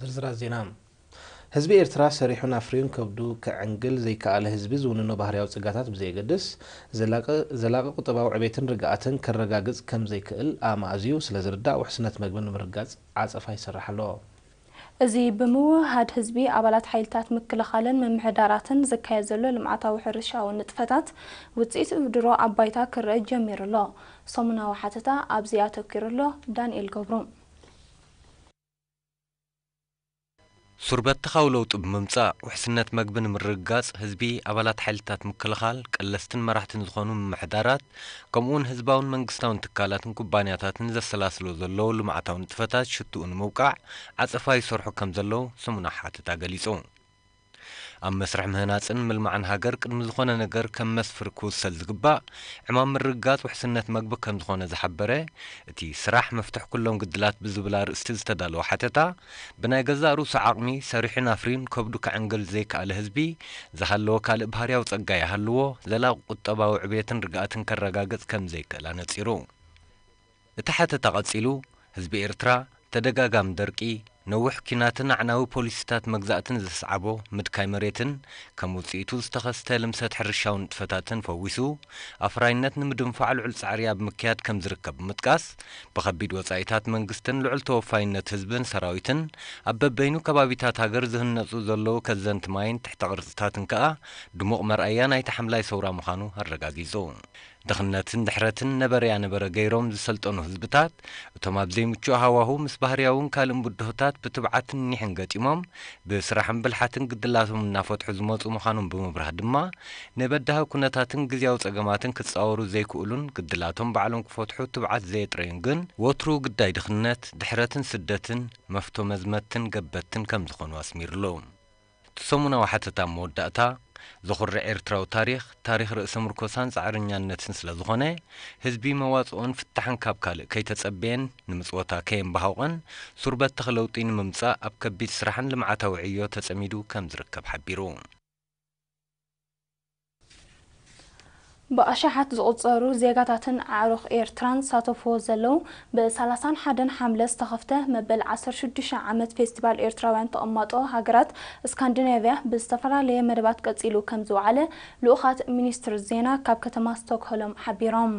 ዝርዝራት ዜና። ህዝቢ ኤርትራ ሰሪሑን ኣፍርዩን ከብዱ ከዕንግል ዘይከኣለ ህዝቢ ዝውንኖ ባህርያዊ ጸጋታት ብዘየገድስ፣ ዘላቂ፣ ዘላቂ ቁጠባዊ ዕቤትን ርግኣትን ከረጋግጽ ከም ዘይክእል ኣማእዝዩ ስለ ዝርዳእ፣ ውሕስነት መግቢ ንምርጋጽ ዓጸፋ ይሰርሕ ኣሎ። እዚ ብምውህሃድ ህዝቢ፣ ኣባላት ሓይልታት ምክልኻልን ምምሕዳራትን ዝካየድ ዘሎ ልምዓታዊ ሕርሻዊ ንጥፈታት ውጽኢት ድሮ ኣብ ባይታ ክረአ ጀሚሩ ኣሎ። ሰሙናዊ ሓተታ ኣብዚ ኣተኲሩ ኣሎ። ዳንኤል ገብሩ። ሱር በተኻዊ ለውጢ ብምምጻእ፣ ውሕስነት መግቢ ንምርግጋጽ፣ ህዝቢ፣ ኣባላት ሓይልታት ምክልኻል፣ ቀለስትን መራሕትን ዝኾኑ ምምሕዳራት፣ ከምኡውን ህዝባውን መንግስታውን ትካላትን ኩባንያታትን ዘሰላስሎ ዘለዉ ልምዓታዊ ንጥፈታት ሽትኡ ንምውቃዕ ዓጸፋ ይሰርሑ ከም ዘለዉ ሰሙናዊ ሓተታ ገሊጹ። ኣብ መስርሕ ምህናጽን ምልማዕን ሃገር ቅድሚ ዝኾነ ነገር ከም መስፍር ክውሰድ ዝግባእ፣ ዕማም ምርግጋጽ ውሕስነት መግቢ ከም ዝኾነ ዝሓበረ፣ እቲ ስራሕ መፍትሕ ኩሎም ግድላት ብዝብል ኣርእስቲ ዝተዳለወ ሓተታ፣ ብናይ ገዛእ ርእሱ ዓቕሚ ሰሪሑን ኣፍርዩን ከብዱ ከዕንግል ዘይከኣለ ህዝቢ፣ ዝሃለወ ካልእ ባህርያዊ ጸጋ ይሃልዎ፣ ዘላቒ ቁጠባዊ ዕብየትን ርግኣትን ከረጋግጽ ከም ዘይክእል ኣነጺሩ። እቲ ሓተታ ቀጺሉ፣ ህዝቢ ኤርትራ፣ ተደጋጋሚ ደርቂ፣ ነዊሕ ኲናትን ኣዕናዊ ፖሊሲታት መግዛእትን ዘስዓቦ ምድካይ መሬትን፣ ከም ውጽኢቱ ዝተኸስተ ልምሰት ሕርሻዊ ንጥፈታትን ፈዊሱ፣ ኣፍራይነት ንምድንፋዕ ልዑል ጻዕሪ ኣብ ምክያድ ከም ዝርከብ ብምጥቃስ፣ ብኸቢድ ወጻኢታት መንግስትን ልዑል ተወፋይነት ህዝብን ሰራዊትን፣ ኣብ በበይኑ ከባቢታት ሃገር ዝህነጹ ዘለዉ ከዘንቲ ማይን ትሕተ ቅርጽታትን ከኣ ድሙቕ መርኣያ ናይቲ ሓምላይ ሰውራ ምዃኑ ኣረጋጊጹ። ድኽነትን ድሕረትን ነበረያ ነበረ ገይሮም ዝሰልጠኑ ህዝብታት፣ እቶም ኣብ ዘይምቹእ ሃዋሁ ምስ ባህርያውን ካልእን ብድሆታት ብትብዓትን ኒሕን ገጢሞም፣ ብስራሕን ብልሓትን ግድላቶም እናፈትሑ ዝመጹ ምዃኖም ብምብራህ ድማ፣ ንበዳሂ ኩነታትን ግዝያዊ ጸገማትን ክጻወሩ ዘይክእሉን ግድላቶም ባዕሎም ክፈትሑ ትብዓት ዘየጥረዩን ግን፣ ወትሩ ግዳይ ድኽነት፣ ድሕረትን ስደትን፣ መፍቶ መዝመትን ገበትን ከም ዝኾኑ ኣስሚርሉ። እቲ ሰሙናዊ ሓተታ መወዳእታ፣ ዘኹርዕ ኤርትራዊ ታሪኽ፣ ታሪኽ ርእሰ ምርኮሳን ጻዕረኛነትን ስለ ዝኾነ፣ ህዝቢ መዋጽኦን ፍታሕን ካብ ካልእ ከይተጸበየን ንምጽወታ ከየንበሃውቐን፣ ሱር በተኽ ለውጢ ንምምጻእ ኣብ ከቢድ ስራሕን ልምዓታዊ ዕዮ ተጸሚዱ ከም ዝርከብ ሓቢሩ። ብኣሽሓት ዝቑጸሩ ዜጋታትን ኣዕሩኽ ኤርትራን ዝሳተፍዎ ዘለዉ፣ ብ ሰላሳን ሓደን ሓምለ ዝተኸፍተ መበል ዓሰርተ ሽዱሽተ ዓመት ፌስቲቫል ኤርትራውያን ተቐማጦ ሃገራት ስካንዲናቭያ ብዝተፈላለየ መደባት ቀጺሉ ከም ዝወዓለ ልኡኻት ሚኒስትሪ ዜና ካብ ከተማ ስቶክሆልም ሓቢሮም።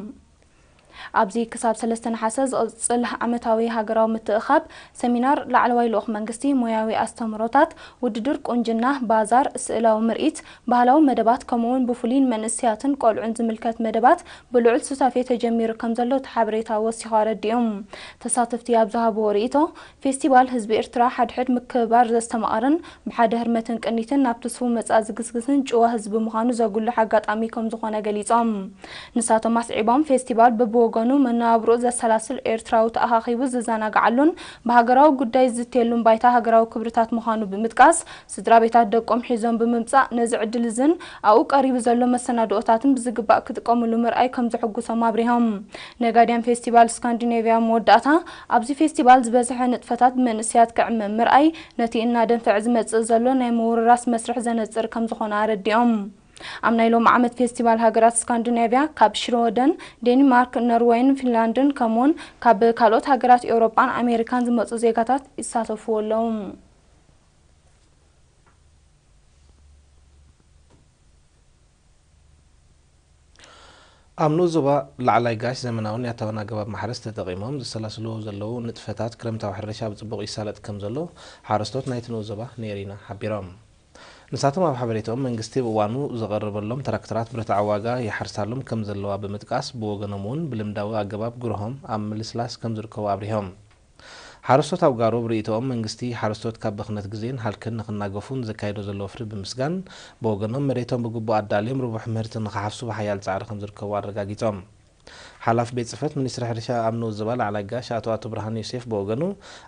ኣብዚ ክሳብ ሰለስተ ነሓሰ ዝቕጽል ዓመታዊ ሃገራዊ ምትእኻብ፣ ሰሚናር፣ ላዕለዋይ ልኡኽ መንግስቲ፣ ሞያዊ ኣስተምህሮታት፣ ውድድር ቁንጅና፣ ባዛር፣ ስእላዊ ምርኢት፣ ባህላዊ መደባት፣ ከምኡ'ውን ብፍሉይ ንመንእሰያትን ቆልዑን ዝምልከት መደባት ብልዑል ሱታፌ ተጀሚሩ ከም ዘሎ እቲ ሓበሬታ ወሲኹ ኣረዲኡ። ተሳተፍቲ ኣብ ዝሃብዎ ርእይቶ፣ ፌስቲቫል ህዝቢ ኤርትራ ሓድሕድ ምክብባር ዘስተማቕርን ብሓደ ህርመትን ቅኒትን ናብቲ ስዉእ መጻኢ ዝግስግስን ጭዋ ህዝቢ ምዃኑ ዘጉልሕ ኣጋጣሚ ከም ዝኾነ ገሊጾም። ንሳቶም ኣስዒቦም፣ ፌስቲቫል በብወገኑ መነባብሮኡ ዘሰላስል ኤርትራዊ ተኣኻኺቡ ዝዘናግዓሉን ብሃገራዊ ጉዳይ ዝዝትየሉን ባይታ ሃገራዊ ክብርታት ምዃኑ ብምጥቃስ፣ ስድራ ቤታት ደቆም ሒዞም ብምምጻእ ነዚ ዕድል እዝን ኣብኡ ቀሪቡ ዘሎ መሰናድኦታትን ብዝግባእ ክጥቀምሉ ምርኣይ ከም ዘሐጉሶም ኣብሪሆም። ነጋድያን ፌስቲቫል ስካንዲኔቭያ መወዳእታ፣ ኣብዚ ፌስቲቫል ዝበዝሐ ንጥፈታት ብመንእሰያት ክዕመም ምርኣይ፣ ነቲ እናደንፈዐ ዝመጽእ ዘሎ ናይ ምውርራስ መስርሕ ዘነጽር ከም ዝኾነ ኣረዲኦም። ኣብ ናይ ሎሚ ዓመት ፌስቲቫል ሃገራት ስካንዲኔቭያ ካብ ሽወደን፣ ዴንማርክ፣ ኖርወይን ፊንላንድን ከምኡውን ካብ ካልኦት ሃገራት ኤውሮጳን ኣሜሪካን ዝመጹ ዜጋታት ይሳተፍዎ ኣለዉ። ኣብ ንኡስ ዞባ ላዕላይ ጋሽ ዘመናውን ያታውን ኣገባብ ማሕረስ ተጠቒሞም ዘሰላስልዎ ዘለዉ ንጥፈታት ክረምታዊ ሕርሻ ብጽቡቕ ይሳለጥ ከም ዘሎ ሓረስቶት ናይቲ ንኡስ ዞባ ነይሪና ሓቢሮም። ንሳቶም ኣብ ሓበሬታኦም መንግስቲ ብእዋኑ ዘቐረበሎም ትራክተራት ብርትዓዊ ዋጋ ይሓርሳሎም ከም ዘለዋ ብምጥቃስ ብወገኖም እውን ብልምዳዊ ኣገባብ ግርሆም ኣብ ምልስላስ ከም ዝርከቡ ኣብሪሆም። ሓረስቶት ኣውጋሮ ብርእይቶኦም መንግስቲ ሓረስቶት ካብ ብኽነት ግዜን ሃልክን ንኽናገፉ ንዘካየዶ ዘሎ ወፍሪ ብምስጋን ብወገኖም መሬቶም ብግቡእ ኣዳልዮም ርቡሕ ምህርቲ ንኽሓፍሱ ብሓያል ጻዕሪ ከም ዝርከቡ ኣረጋጊጾም። ሓላፊ ቤት ጽሕፈት ሚኒስትሪ ሕርሻ ኣብ ንኡስ ዞባ ላዕላይ ጋሽ ኣቶ ኣቶ ብርሃን ዮሴፍ ብወገኑ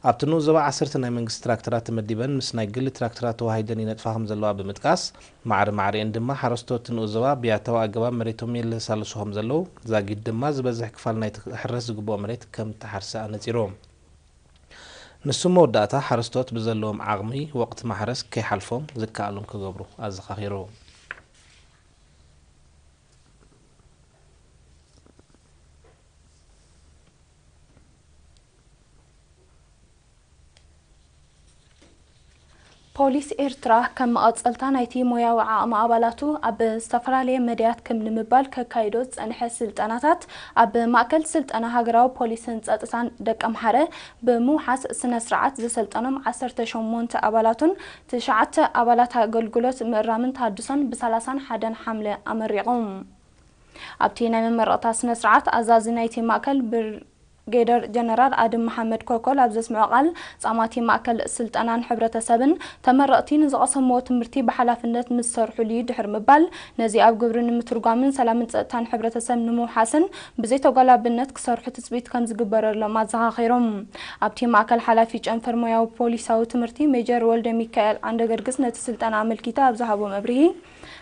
ኣብቲ ንኡስ ዞባ ዓሰርተ ናይ መንግስቲ ትራክተራት ተመዲበን ምስ ናይ ግሊ ትራክተራት ተዋሃሂደን ይነጥፋ ከም ዘለዋ ብምጥቃስ ማዕረ ማዕሪኤን ድማ ሓረስቶት እቲ ንኡስ ዞባ ብያታዊ ኣገባብ መሬቶም የለሳልሱ ከም ዘለዉ ዛጊድ ድማ ዝበዝሕ ክፋል ናይቲ ክሕረስ ዝግብኦ መሬት ከም ተሓርሰ ኣነጺሩ። ንሱ መወዳእታ ሓረስቶት ብዘለዎም ዓቕሚ ወቕቲ ማሕረስ ከይሓልፎም ዝከኣሎም ክገብሩ ኣዘኻኺሩ። ፖሊስ ኤርትራ ከም መቐጸልታ ናይቲ ሞያዊ ዓቕሚ ኣባላቱ ኣብ ዝተፈላለየ መድያት ክም ንምባል ከካይዶ ዝጸንሐ ስልጠናታት ኣብ ማእከል ስልጠና ሃገራዊ ፖሊስን ጸጥታን ደቀምሓረ ብምውሓስ ስነ ስርዓት ዘሰልጠኖም ዓሰርተ ሸሞንተ ኣባላቱን ትሽዓተ ኣባላት ኣገልግሎት ምእራምን ተሃድሶን ብ ሰላሳን ሓደን ሓምለ ኣመሪቑ። ኣብቲ ናይ መመረቕታ ስነ ስርዓት ኣዛዚ ናይቲ ማእከል ብርጌደር ጀነራል ኣድም መሓመድ ኮኮል ኣብ ዘስምዖ ቃል ጻማቲ ማእከል ስልጠናን ሕብረተሰብን ተመረቕቲ ንዝቐሰምዎ ትምህርቲ ብሓላፍነት ምስ ሰርሑሉ እዩ ድሕሪ ምባል ነዚ ኣብ ግብሪ ንምትርጓምን ሰላምን ጸጥታን ሕብረተሰብ ንምውሓስን ብዘይተጓላብነት ክሰርሑ ትጽቢት ከም ዝግበረሎም ኣዘኻኺሮም። ኣብቲ ማእከል ሓላፊ ጨንፈር ሞያዊ ፖሊሳዊ ትምህርቲ ሜጀር ወልደ ሚካኤል ዓንደ ገርግስ ነቲ ስልጠና ኣመልኪቱ ኣብ ዝሃቦ መብርሂ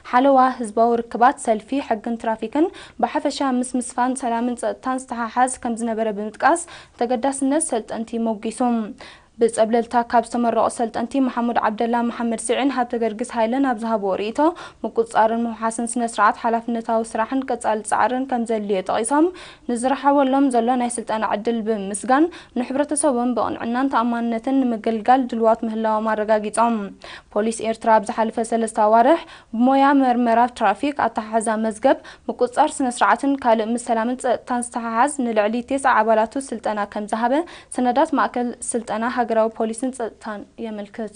ሓለዋ ህዝባዊ ርክባት ሰልፊ ሕግን ትራፊክን ብሓፈሻ ምስ ምስፋን ሰላምን ጸጥታን ዝተሓሓዝ ከም ዝነበረ ብምጥቃስ ተገዳስነት ሰልጠንቲ ሞጊሱ። ብጸብለልታ ካብ ዝተመረቑ ሰልጠንቲ መሓሙድ ዓብደላ መሓመድ ስዒን ሃብተ ገርግስ ሃይለን ኣብ ዝሃብዎ ርእይቶ ምቁጽጻርን ምውሓስን ስነ ስርዓት ሓላፍነታዊ ስራሕን ቀጻሊ ጻዕርን ከም ዘድልዮ ጠቒሶም ንዝረሓወሎም ዘሎ ናይ ስልጠና ዕድል ብምምስጋን ንሕብረተሰቦም ብቕንዕናን ተኣማንነትን ንምግልጋል ድልዋት ምህላዎም ኣረጋጊጾም። ፖሊስ ኤርትራ ኣብ ዝሓለፈ ሰለስተ ኣዋርሕ ብሞያ መርመራ ትራፊክ ኣተሓሕዛ መዝገብ ምቁጽጻር ስነ ስርዓትን ካልእ ምስ ሰላምን ጸጥታን ዝተሓሓዝ ንልዕሊ ተስዓ ኣባላቱ ስልጠና ከም ዝሃበ ሰነዳት ማእከል ስልጠና ሃገራዊ ፖሊስን ጸጥታን የመልክት።